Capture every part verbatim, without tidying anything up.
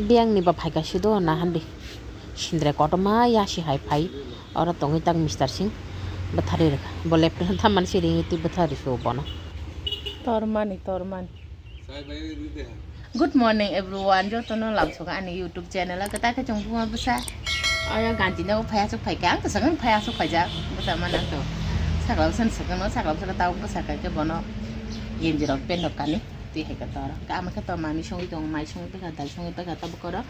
Biyang ni ba phaika sido na handi. Sindre kotorma yasi hai phai. Oro tongwi tak Mister Singh bwtharwi rwkha. Bo laptop thammani se ringwi twi bwtharwi suo bono. Tormani, tormani. Good morning everyone. Jotono lamsogo ani YouTube channel o. Kwtal khe chwng buma bwsa. Oro ganti no phai aswk phaikha. Ang to sakang phai aswk phaijak. Bwsa mano to. Sakla bwsa ni sakang no, sakla bwsa ka tao bwsa kha khe bono. Genji rok pant rok kani. Twi hai khe toro. Kama khe to mami songwi tongo, mai songwi paikha, dal songwi paikha, tabuk oro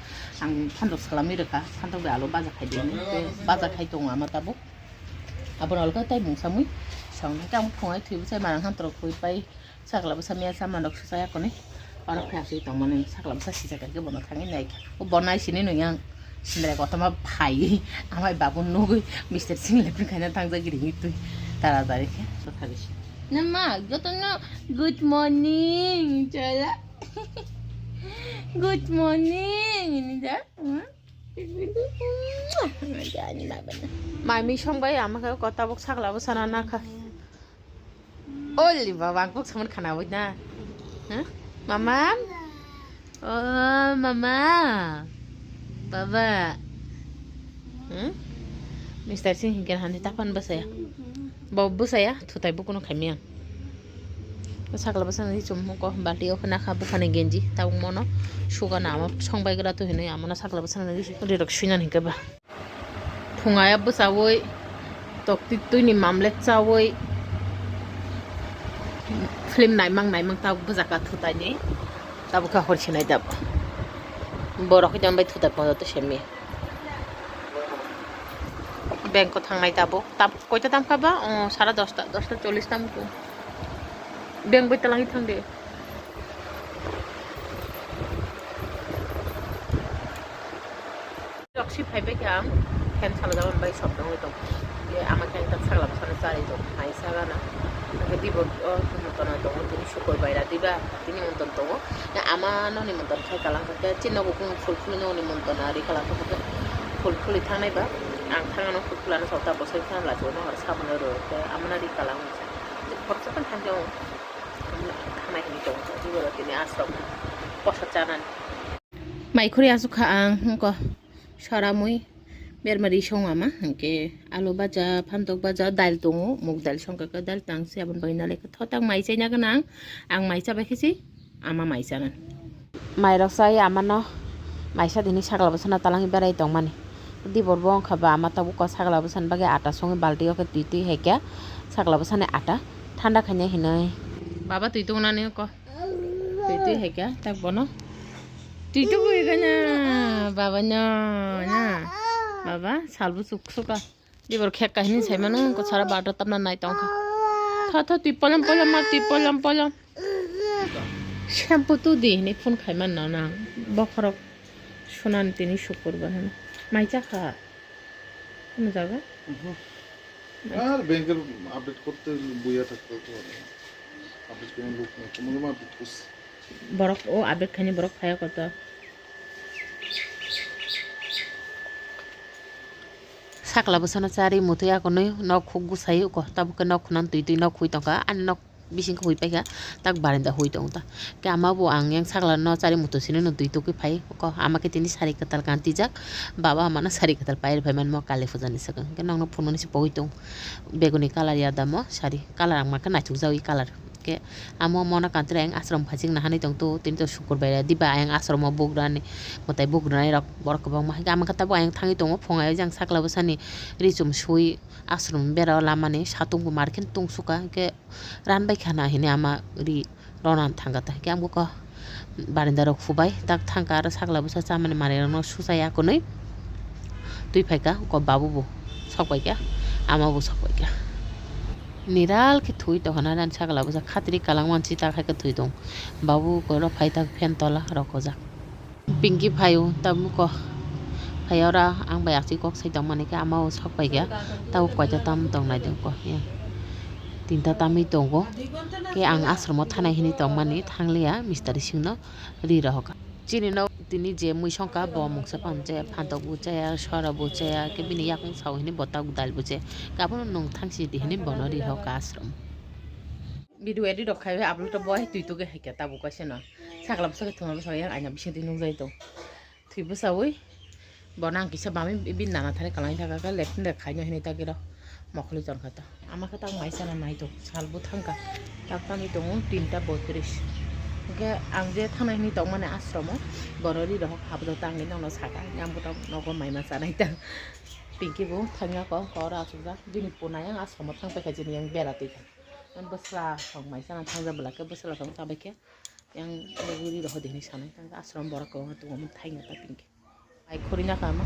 ang phantok salamwi rwkha. Phantok bai alu baja khai di hinwi. Tei baja khai tongo ama tabuk. Abono alka tai mung samwi song khe ang phungai thwi bwsai manang han torok thwi pai sakla bwsa miya saman rok susa yakoni. Oro khe aswi tongmani sakla bwsa sijak khe bono thangwi nai kha. O bo nai sini nung yang. Sindre kotorma phai amai babu nugwi Mister Singh lepin khaina thangjak ringwi twi taratari khe. Nama, jotono good morning, chala. Good morning, ini da. Mami song bai ama khe kota bok sakla bwsana nakha. Oli baba, ang kok saman khana bai na. Huh? Mama? Oh, mama. Baba. Hmm? Mister Singh hinkhe hani tapan bwsaya. Bo bwsaya, thutai bo kuno khaimya. Sakla bwsana ni chumhuko balti o khna kha buphani genji. Tabuk mono suga na amo song bai gra tu hinwi amo na sakla bwsana ni rirok suinan hinkhe ba. Phunga ya bwchawi, tok twi twini mamlek chawi, film naimang naimang tabuk bwjakha thutai ni, tabuk khe hor sinai tabuk. Borok hwnkhe bai thutai ponjo to semi. Bank o thangnai tabuk, tabuk koita tam kha ba? Oh, sara dosta, dosta chollish tam kha. Bank bai twlangwi thang de. Roksi phai bai kha ang, fan salajak bai sop tongwi tong. Ye ama khe tak sakla bwsano charwi tong, hai sagana. Hwnkhe dibo o nimotona tongo, tini sukur bai ra diba, tini nimotona tongo. Ye ama no nimotona khai kalang kha khe, chini nogo kung phul phuli nogo nimotona ri kalang kha khe, phul phuli thangnai ba, ang thangano phul phulano sota bosai thang la chuno hor saboni ro khe ama no ri kalang kha. Khoroksa phano thang khe ang thangnai hinwi tong kha, dibo tini aswk posa chanani. Mai khuri aswk kha ang, hwnkhe soramwi berma ri song ama, hwnkhe alu baja, phantok baja, dal tongo, muk dal song kha khe, dal tang se aboni bagwi nalai kha. Thotak mai chaina gwnang, ang mai chabai khe se ama mai chanan. Mai rok chai ama no mai sa dini sakla bwsano talangwi berai tongmani. Dibor bo wngkha ba ama tabuk o sakla bwsani bagwi ata songwi balti o khe twi twi hai khe sakla bwsani ata thanda khainai hinwi. Baba twi tong nani ko. Twi twi hai khe tak bono. Twi twi bui gana baba no na. Baba salbu suk suka. Dibor khek kahini sai mano ko sara bata tamna nai tong kha. Tha tha twi polam polam ma twi polam polam. Shampoo tu di ni phone khai man no na. Bokhorok sunan tini sukur ba hwn. Mai cha kha. Kono jaga? Mhm. আর ব্যাংকের আপডেট করতে বইয়া থাকতে হতো না। আপডেট কোনো লোক নেই, কোনো রকম আপডেট করছে। Borok o update khaini borok phaiya koto. Sakla bwsano chari mutwi akonwi nok khuk gusai uko, tabuk khe nok khunani twi twi nok hui tongkha, ani nok bising khe hui paikha, tak barinda hui tongo ta. Khe ama bo ang yang sakla no chari muto sini no twi tugwi phai, ko ama khe tini sari kwtal kantijak, baba ama no sari kwtal pai rwphai mani mo kali puja ni swkang. Khe nokno phunuknwi se pogwi tong, beguni colour ya damo sari colour ang ma khe naithok jagwi colour. Khe amo mono kanti rok ang ashram phaichik nahanwi tong to, tini to sukur bai diba ayang ashram o bugrani mwtai bugranai rok borok kwbangma. Hwnkhe ama khe tabuk ayang thangwi tongo, phung ayang jang sakla bwsani ri chum sui ashram bera o lamani satung bo mar khe tungsukha. Hwnkhe Ran bai khana hini ama ri rona thangkha ta. Hwnkhe ang buko barinda rok phubai tak thangkha, aro sakla bwsa chamani manwi rokno suchai akonwi twi phaikha, uko babu bo sok paikha, ama bo sok paikha. Niral khe thwi tongkha na, ani sakla bwsa khatri kalang mansi ta khaikhe thwi tong. Babu uko ro phai tak phen tola rokojak. Pinky phaio, tabuk ko phai ora ang bai aswk kok sai tongmani khe ama o sok paikha, tabuk koita tam tongnai de ko, ya. Tinta tamwi tongo, khe ang ashram o thanai hinwi tongmani thangliya, mistari singno ri rohorkha. Chini nok tini je mui songkha bo mungsa phan chaya, phantok bo chaya, sora bo chaya, khe bini yakung sao hinwi bo tabuk dal bo chaya, khe abono nwng thangsi di hinwi bono ri rohorkha ashram. Video edit rok khai upload to boy twi tuge hai khe tabuk kaisa no. Sakla bwsa khe thwngma bwsa yang aina bising twi nukjai tong. Thwi bwsawi bono ang kisa bami bini nana thani kwlangwi thaka khe left hand khaino hinwi tagiro mokholi tonkha to. Ama khe tak mai chana nai tong sal bo thangkha. Tak tamwi tongo tinta botris. Hwnkhe ang je thangna hinwi tongmani ashromo borok ri rok habjak tangwi nokno saka yang bo tok nogo mai ma chanai ta. Pinki bo thangya kok kok oro achukjak bini puna yang ashromo thang paikha jini yang bera twi kha. Ang bwsla song mai chana thangjak bwla khe bwsla song chabai khe yang logi ri rok hodi hinwi sanai tang ashromo borok kwbangma tongo thangya ta pinki. Mai khuri na kha ma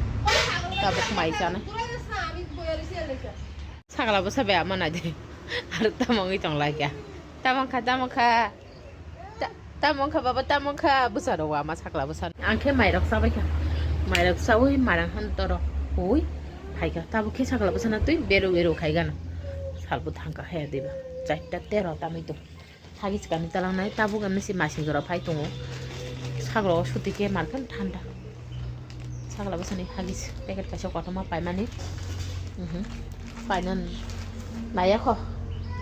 tabuk mai chanai. Sakla bwsa bai ama nai de. Ar tamo wngwi tong lai kha. Tamo kha, tamo kha. Ta-, tamo kha baba, tamo kha bwsa rok ama sakla bwsa. Ang khe mai rok chabai kha. Mai rok chawi marang han toro. Hui. Phai kha. Tabuk khe sakla bwsa na twi beru beru khai gana. Salbo thang kha he diba. Chaita tero tamwi tong. Hagis kani talangnai tabuk ani se masing jora phai tongo. Sagro suti khe markhe thanda. Sagla bwsani hagis packet kaisa kotorma paimani. Mhm. Painan naiya kho.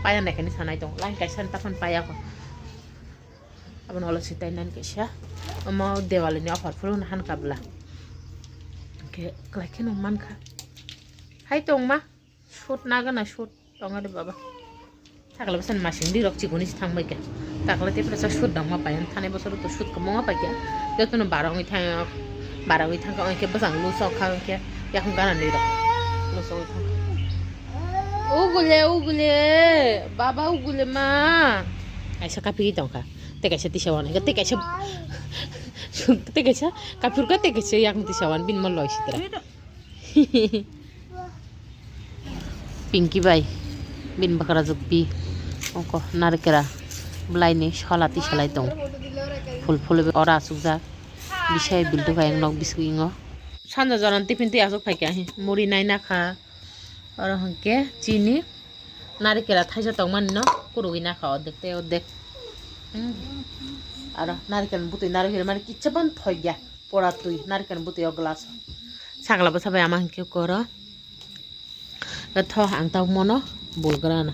Painan naikhe ni sanai tong. Line kaisa ni taphano paiya kho. Abono ulo sitai nani kaisa. Omo Diwali ni offer phuru no han kabla. Hwnkhe kwlai kheno mankha. Hai tongma. Shoot nagana shoot tongo de baba. Sakla bwsani masing di rok chikoni si thang bai kha. Takla te prasa shoot dangma pai thani bosoro to shoot kwbangma pai kha. Jotono barangwi thang barangwi thang kha onkhe bwsang luso kha onkhe yakung gana ni rok. Luso wi thang. Ugule ugule baba ugule ma. Aisa kapi tong kha. Te kaisa tisa wan kha te kaisa te kaisa kapir kha te kaisa yakung tisa wan bin mo loi sitra. Pinky bai bini bwkra jwk pi oko narikra bwlaini sola tisalai tong phul phul oro achukjak bisai biltu bai nok bising o sanja jora tiffin twi achuk phaikha muri nai nakha oro hwnkhe chini narikra thaisa tongmani no kurugwi nakha ordek tei ordek aro narikra bwtwi narikra mani kisa phano thokya. Pora twi narikani bwtwi o glass o. Sakla bwsa bai ama hinkhe koro. Tho ang tabuk mono bulgrana.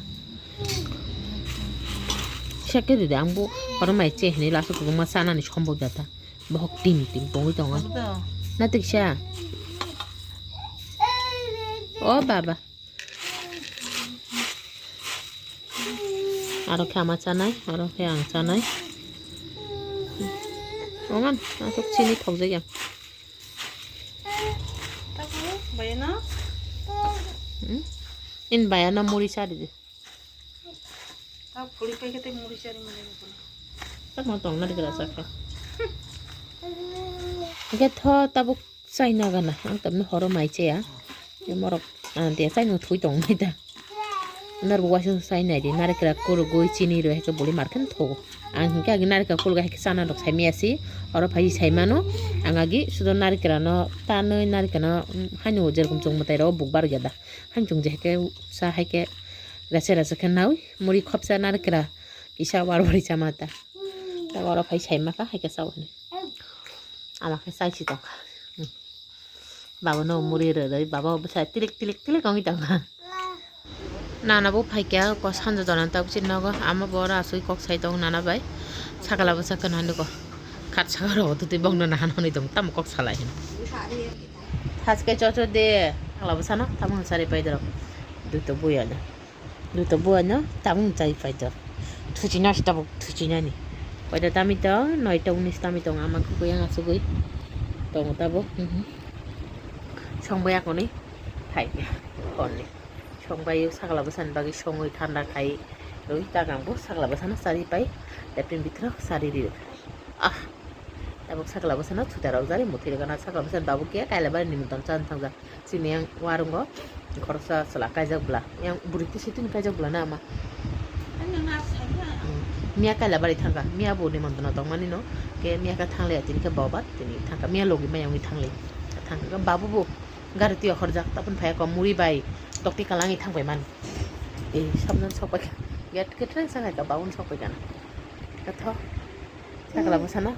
Seke dide ang bo kono mai che hinwi laso kwbangma chanani sombo jata. Bohok tim tim tongwi tongo. Na tiksa. O baba. Aro khe ama chanai, aro khe ang chanai. Oman, aswk chini thokjak ya. Bayana? Hmm? In bayana muri chari de. Tamo tong na dikra sakha. Ge tho tabuk. Chai nagana ang tamni horo mai chaya. Morok ang tia chai no thui tong nai ta. Nor bo waisa chai nai di narikra kurugwi chini rwi hai khe boli mar khe thogo. Ang hinkhe agi narikra kurugwi hai khe chana rok sai maya si. Oro phai sai mano. Ang agi sudo narikra no tanwi narikra no haino je rokom chong mwtai rok buk bar geda. Haino chong je hai khe sa hai khe rasa rasa khe nawi muri khopsa narikra kisa war wari chama ta. Oro phai sai maka hai khe sao hinwi. Ama khe chai si tongkha. Baba no muri rwrwi baba bwsa tilik tilik tilik wngwi tongkha. Nana bo phaikha ko sanja jora tabuk chini nogo ama bo oro asugwi kok sai tongo nana bai sakla bwsa kwna hinwi ko khat saka rw twi bongno nahan hwnwi tongo tamo kok salai hwn. Thaske chocho de sakla bwsano tamo hwn sari pai dorok duito buya de. Duto buano tabung chai paito. Thuchina si tabuk thuchinani. Paito tami tong, noita unis tami tong ama kukui ang asugui. Tongo tabuk. Mhm. Songbai akoni. Phai. Konni. Songbai sakla bwsani bagwi songwi thanda khai. Rwi tagang bo sakla bwsano sari pai. Dapin bitro sari ri. Ah. Tabuk sakla bwsano thuta rok jari muthiri gana sakla bwsani tabuk khe kaila bari nimwtang chan thangja. Chini yang warungo khoroksa chwla kaijak bwla. Yang bwrwi tisi tini kaijak bwla na ama. Hmm. Miya kaila bari thangkha. Miya bo nimantana tongmani no. Ke miya khe thangliya tini khe boba tini thangkha. Miya logi maya wngwi thangli. Thangkha babu bo gari twi okhorjak. Tapun phaiya ko muri bai tokti kalangi thangbai mani. Ei sabjan sokpai kha. Gate khe threng sangai ka babun sokpai kana. Katho. Sakla bwsano.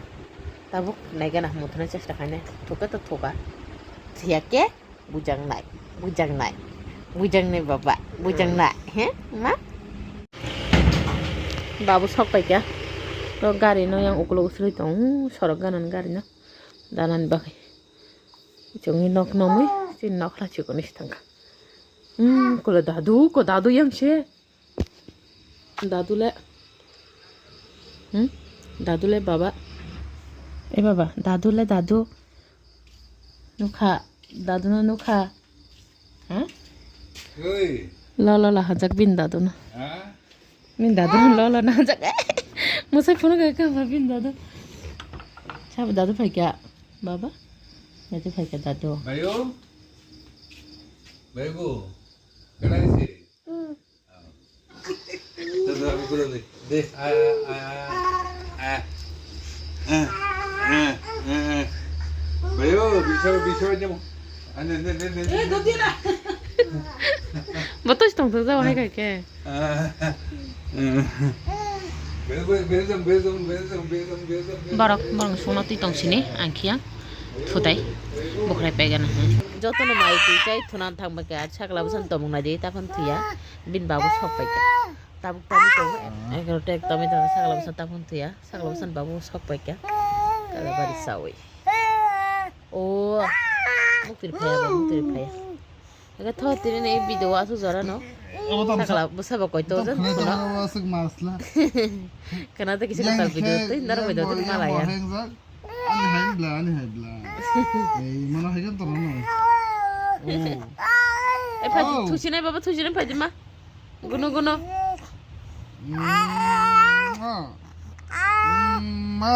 Tabuk naigana muthuna chesta khainai. Thuka to thuka. Thiya ke? Bujangnai, bujangnai, bujangnai baba, bujangnai, he, ma? Babu sok paikha. To gari no yang ukulo usrui tong, sorok ganani gari no. Danani bagwi. Chwngni nok nomwi, chini nok khla chikoni si thangkha. Hmm, kula dadu, ko dadu yang se. Dadu le. Hmm? Dadu le baba. Eh baba, dadu le dadu. Nukha, dadu no nukha. Ha? Oi. Lo lo la hajak bin dadu no. Ha? Min dadu lo lo na hajak. Musai phone ga ka ba bin dadu. Sab dadu phaikha. Baba. Dadu phaikha dadu. Bayo. Bayo. Kada isi. Bayo, bisa, bisa aja mo. Ane, ne, ne, ne, ne. Botos tong tong jao hai kai ke. Bayo, bayo, bayo jam, bayo jam, bayo jam, bayo jam, bayo jam, bayo jam. Borok, borok sungno twi tong sini, ang khiya. Thutai. Bukhrai paigana. Jotono mai twi chai thunan thang bai ke, ar sakla bwsano tongmung nai di, taphano thuya. Bini babu sok pai kha. Tabuk tabuk tongo. Egaroh ta ekta mai tongo, sakla bwsano taphano thuya. Sakla bwsano babu sok pai kha. Kala bari sawi. O. Muktir phaya ba, muktir phaya. Ega tho tini ni video asuk jora no. Sakla bwsa ba koi to jan thuno. Kana ta kisa kata video twi naro bai do twi malaya. Ani hai bla, ani hai bla. Ei, mana hai kan toro no. Oh. Eh, phaidi, oh, thusinai baba, thusinai phaidi ma. Gunu, gunu. Mm, ah. Mm, ma.